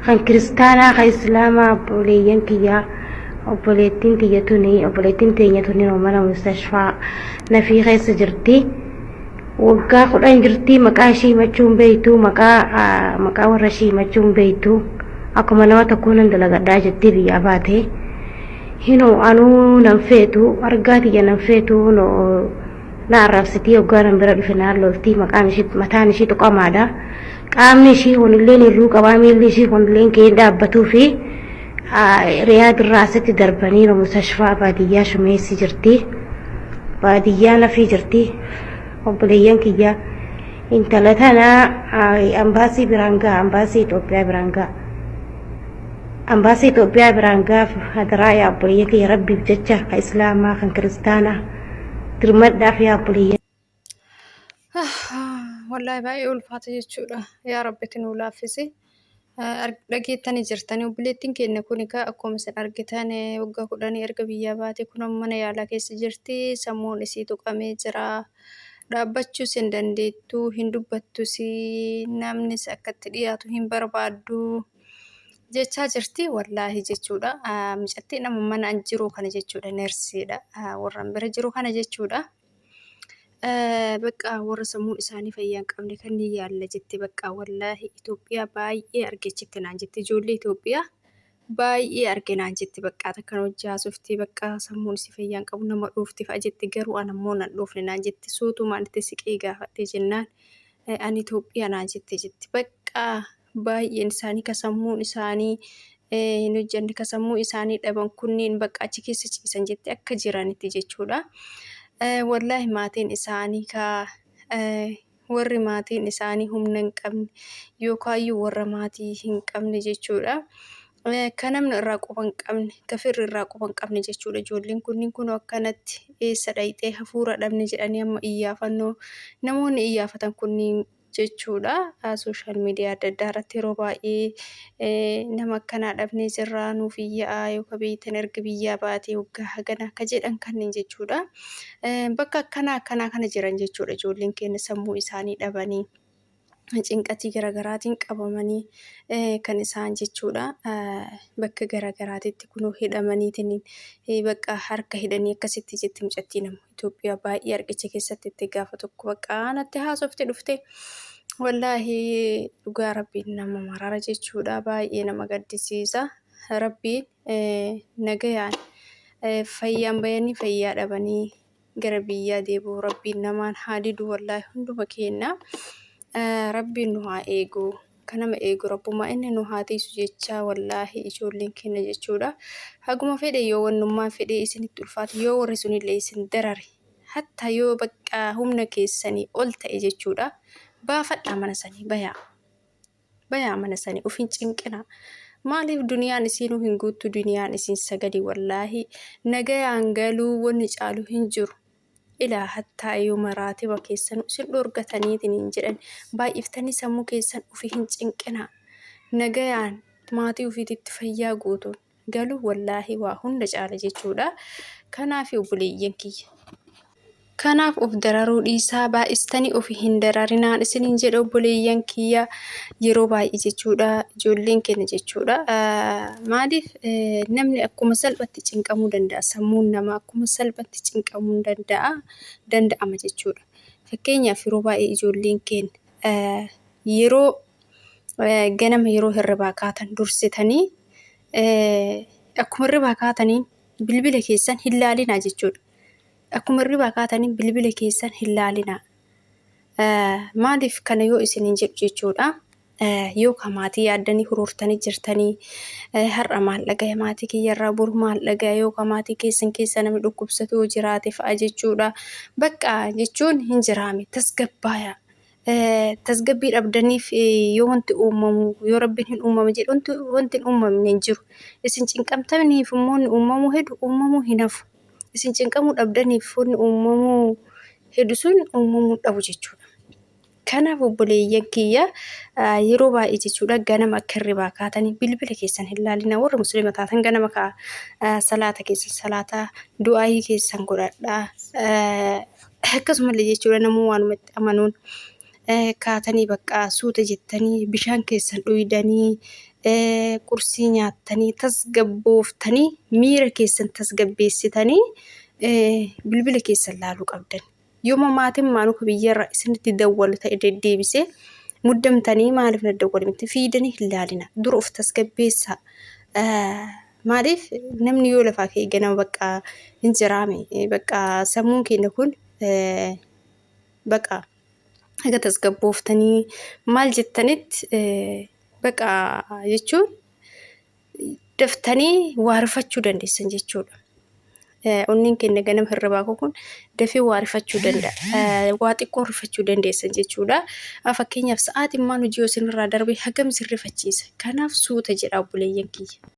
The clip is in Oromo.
Kan kiristaanaa kan islaamaa obboleeyyan kiyya obboleettiin tiyya tuni obboleettiin teenya tuni mana mustashfaa nafii keessa jirti. Waggaa 10 jirti maqaa ishii himachuu hin beektu maqaa maqaa warra ishii himachuu hin beektu akkuma nama tokkoo nan dalagadhaa jettee biyyaa baate. Hinoo anuu nan feetu argaa tiyya nan feetu na arrabsitii hoggaa nan bira dhufe naan lolti maqaan ishii mataan ishii tuqamaadha. Qaamni ishii kunilleen hirruu qabaa miilli ishii kunilleen ka'ee dhaabbatuu fi Riyaad irraa asitti darbanii mustashfaa baadiyyaa shumeessi jirti. Baadiyyaa nafii jirti. Obboleeyyan kiyya intala tana ambaasii biraan ga'a ambaasii Itoophiyaa biraan ga'a. Ambaasii Itoophiyaa biraan ga'a hadaraa yaa obboleeyyan kiyya rabbiif jecha kan islaamaa kan kiristaanaa dirmadhaaf yaa obboleeyyan. Wallaahi baay'ee ulfaata jechuudha. Yaa Rabbi nuu laaffisi. Dhageettanii jirtanii obboleettiin keenya kun egaa akkuma isin argitan waggaa kudhanii erga biyyaa baate kun mana yaalaa keessa jirti. Sammuun isii tuqamee jira. Dhaabbachuus hin dandeettu, hin dubbattus, namnis akka itti dhiyaatu hin barbaaddu jechaa jirti. Wallaahi jechuudha. Mucattiin amma mana an jiru kana jechuudha. Nersiidha. Warra an bira jiru kana jechuudha. Bakka warra sammuun isaanii fayyaa hin qabne kan ni yaalla jette bakka wallaahi Itoophiyaa baay'ee argechitti naan jette ijoollee Itoophiyaa baay'ee arge naan jette bakka takkan hojii haasofte bakka sammuun isii fayyaa hin qabu nama dhoofti fa'a jette garuu an ammoo nan dhoofne naan jette suutumaan itti siqee gaafadhe jennaan ani Itoophiyaa naan jette jette bakka baay'een isaanii ka sammuun isaanii hin hojjenne ka sammuu isaanii dhaban kunniin bakka achi keessa ciisan jette akka jiranitti jechuudha. Wallaahi maatiin isaanii ka warri maatiin isaanii humna hin qabne yookaayyuu warra maatii hin qabne jechuudha. Ka namni irraa quba hin qabne, ka firri irraa quba hin qabne jechuudha. Ijoolleen kunniin kunoo akkanatti eessa dhayxee hafuura dhabne jedhanii amma iyyaafannoo namoonni iyyaafatan kunniin jechuudha. Sooshaal miidiyaa adda addaa irratti yeroo baay'ee nama akkanaa dhabnee jirra nuuf iyya'a yookaan beektan erga biyyaa baatee waggaa hagana akka jedhan kanneen jechuudha. Bakka akkanaa akkanaa kana jiran jechuudha ijoolleen keenya sammuu isaanii dhabanii cinqatii garaagaraatiin qabamanii kan isaan jechuudha. Bakka garaagaraatitti kunoo hidhamaniitiin bakka harka hidhanii akkasitti jetti mucattiin amma. Itoophiyaa baay'ee argicha keessatti itti gaafa tokko bakka natti haasofte dhufte. Wallaahi dhugaa rabbiin nama marara jechuudha. Baay'ee nama gaddisiisa. Rabbiin nagayaan fayyaan bayanii fayyaa dhabanii gara biyyaa deebi'u rabbiin namaan haa didu wallaahi hunduma keenya. Rabbiin nu haa eegu. Ka nama eegu Rabbumaa inni nu haa tiiysu jechaa wallaahi ijoolleen keenna jechuudha. Haguma fedhe yoo wannummaan fedhe isinitti ulfaate yoo warri sunillee isin darare hatta yoo baqqaa humna keessanii ol ta'e jechuudha. Baafadhaa mana sanii bayaa. Bayaa mana sanii of hin cinqinaa. Maaliif duniyaan isiinuu hin guuttu duniyaan isin sagali wallaahi nagayaan galuu wanni caalu hin jiru. Ilaa hattaa yoo maraatiba keessanuu isin dhorgataniitiin hin jedhan baay'iftanii sammuu keessan ufi hin cinqinaa. Nagayaan maatii ufiititti fayyaa guutuun galuu wallaahi waa hunda caala jechuudha. Kanaaf obboleeyyan kiyya. Kanaaf of dararuu dhiisaa baay'istanii ofi hin dararinaan isiniin jedha obboleeyyan kiyya yeroo baay'ee jechuudha ijoolleen keenya jechuudha. Maaliif namni akkuma salphatti cinqamuu danda'a sammuun namaa akkuma salphatti cinqamuu danda'a danda'ama jechuudha. Fakkeenyaaf yeroo baay'ee ijoolleen keenya yeroo ganama yeroo hirribaa kaatan dursitanii akkuma hirribaa kaataniin bilbila keessan hin laalinaa jechuudha. Akkuma hirribaa kaataniin bilbila keessan hin laalinaa. Maaliif kana yoo isiniin jedhu jechuudha. Yoo ka maatii yaaddanii huruurtanii jirtanii har'a maal dhagaya maatii kiyyarraa boru maal dhagaya yoo ka maatii keessan keessa namni dhukkubsatu yoo jiraate fa'a jechuudha. Bakka jechuun hin jiraame tasgabbaayaa. Tasgabbii dhabdaniif yoo wanti uumamu yoo rabbiin hin uumame jedhu wanti hin uumamne hin jiru. Isin cinqamtaniif immoo inni uumamuu hedu uumamuu hin hafu. Isin cinqamuu dhabdaniif wanni uumamuu hedu sun uumamuu dhabu jechuudha. Kanaaf obboleeyyan kiyya yeroo baay'ee jechuudha ganama akka hirribaa kaatanii bilbila keessan hin laalina warri musliima taatan ganama kaa salaata keessan salaataa du'aayii keessan godhadhaa akkasumallee jechuudha namuu waanuma itti amanuun kaatanii bakka suuta jettanii bishaan keessan dhuydanii Qursii nyaattanii tasgabbooftanii miira keessan tasgabbeessitanii bilbila keessan laaluu qabdan. Yooma maatiin maanuu ka biyyarraa isinitti dawwalu ta'e deddeebisee muddamtanii maaliif na dawwale miti fiidanii hin laalina. Dura of tasgabbeessaa. Maaliif namni yoo lafaa ka'e ganama bakka hin jiraame bakka sammuun keenya kun bakka haga tasgabbooftanii maal jettanitti bakka jechuun daftanii waa rifachuu dandeessan jechuudha. Onneen keenya ganama hirribaa kun dafee waa rifachuu danda'a. Waa xiqqoo rifachuu dandeessan jechuudha. Fakkeenyaaf sa'aatiin maan hojii yoo isinirraa darbe hagam isin rifachiisa. Kanaaf suuta jedhaa obboleeyyan kiyya.